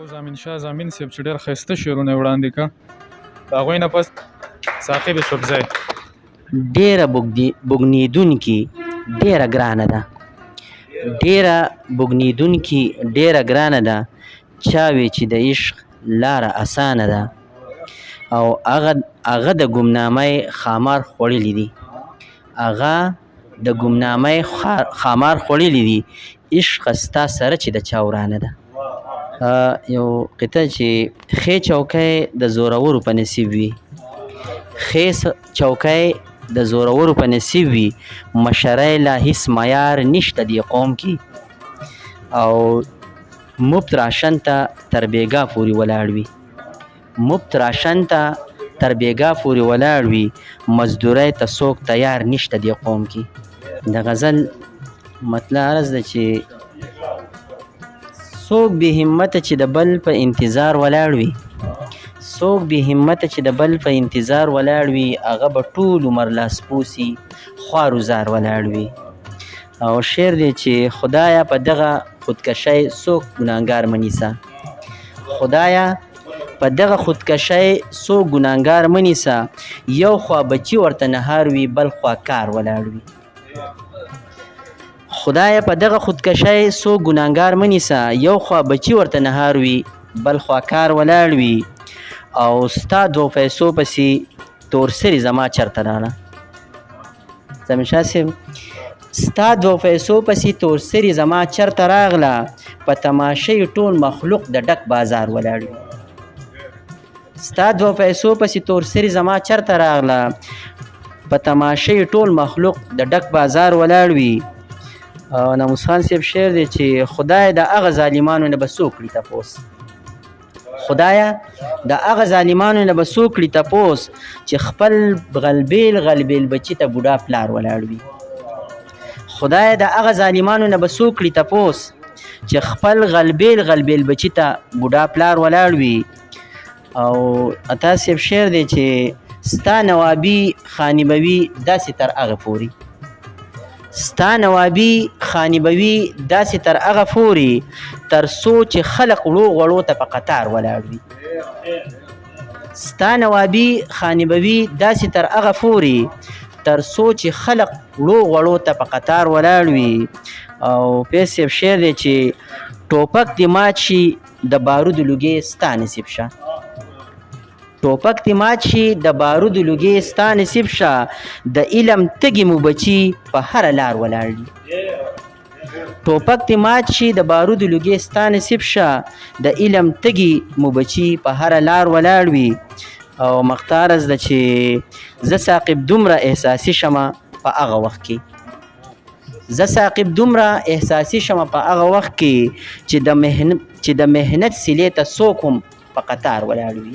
یو ضامن شاه ضامن صاحب چې ډېر ښایسته شعرونه یې وړاندې کړه. د هغوی نه پس ثاقب یوسفزی. ډېره بوږنېدونکې ډېره ګرانه ده، ډېره بوږنېدونکې ډېره ګرانه ده، چا وې چې د عشق لاره اسانه ده، او هغه د ګمنامۍ ښامار خوړلي دي، هغه د ګمنامۍ ښامار خوړلي دي، عشقه ستا سره چې د چا ورانه ده. یو قطعه چې ښې چوکۍ د زورورو په نصیب وي، ښې چوکۍ د زورورو په نصیب وي، مشرۍ لا هیڅ معیار نشته دې قوم کې، او مفت راشن ته تر بېګا پورې ولاړ وي، مفت راشن ته تر بېګا پورې ولاړ وي، مزدورۍ ته څوک تیار نشته دې قوم کې. د غزل مطلع عرض ده چې څوک بې همته چې د بل په انتظار ولاړ وي، څوک بې همته چې د بل په انتظار ولاړ وي، هغه به ټول عمر لاسپوسي خوار و زار ولاړ وي. او شعر دی چې خدایا په دغه خودکشۍ څوک ګناهګار مه نیسه، خدایا په دغه خودکشۍ څوک ګناهګار مه نیسه، یو خوا بچي ورته نهار وي، بل خوا کار ولاړ وي. خدایا په دغه خودکشۍ څوک ګناهګار مه نیسه، یو خوا بچي ورته نهار وي، بل خوا کار ولاړ وي. او ستا دوو پیسو پسې تور سري زما چرته راړه. زمین شاه صاحب، ستا دوو پیسو پسې تور سري زما چرته راغله، په تماشه یې ټول مخلوق د ډک بازار ولاړ وي. ستا دوو پیسو پسې تور سري زما چرته راغله، په تماشه یې ټول مخلوق د ډک بازار ولاړ وي. او ناموس خان صاحب شعر دی چې خدای د هغه ظالمانو نه به څوک کړي تپوس، خدایا د هغه ظالمانو نه به څوک کړي تپوس، چې خپل غلبیل غلبیل بچي ته بوډا پلار ولاړ وي. خدایا د هغه ظالمانو نه به څوک کړي تپوس، چې خپل غلبیل غلبیل بچي ته بوډا پلار ولاړ وي. او عطا صاحب شعر دی چې ستا نوابي خاني به وي داسې تر هغه پورې، ستا نوابي خاني به وي داسې تر هغه پورې، تر څو چې خلق وړو غوړو ته په قطار ولاړ وي. ستا نوابي خاني به وي داسې تر هغه پورې، تر څو چې خلق وړو غوړو ته په قطار ولاړ وي. او فیض صاحب شعر دی چې ټوپک دې مات شي د بارودو لوګی ستا نصیب شه، ټوپک دې مات شي د بارودو لوګی ستا نصیب شه، د علم تږي مو بچي په هره لار ولاړ دي. ټوپک دې مات شي د بارودو لوګی ستا نصیب شه، د علم تږي مو بچي په هره لار ولاړ وي. او مختارز ده چې زه ثاقب دومره احساسي شمه په هغه وخت کې، زه ثاقب دومره احساسي شمه په هغه وخت کې، چې د محنت سیلې ته څوک هم په قطار ولاړ وي.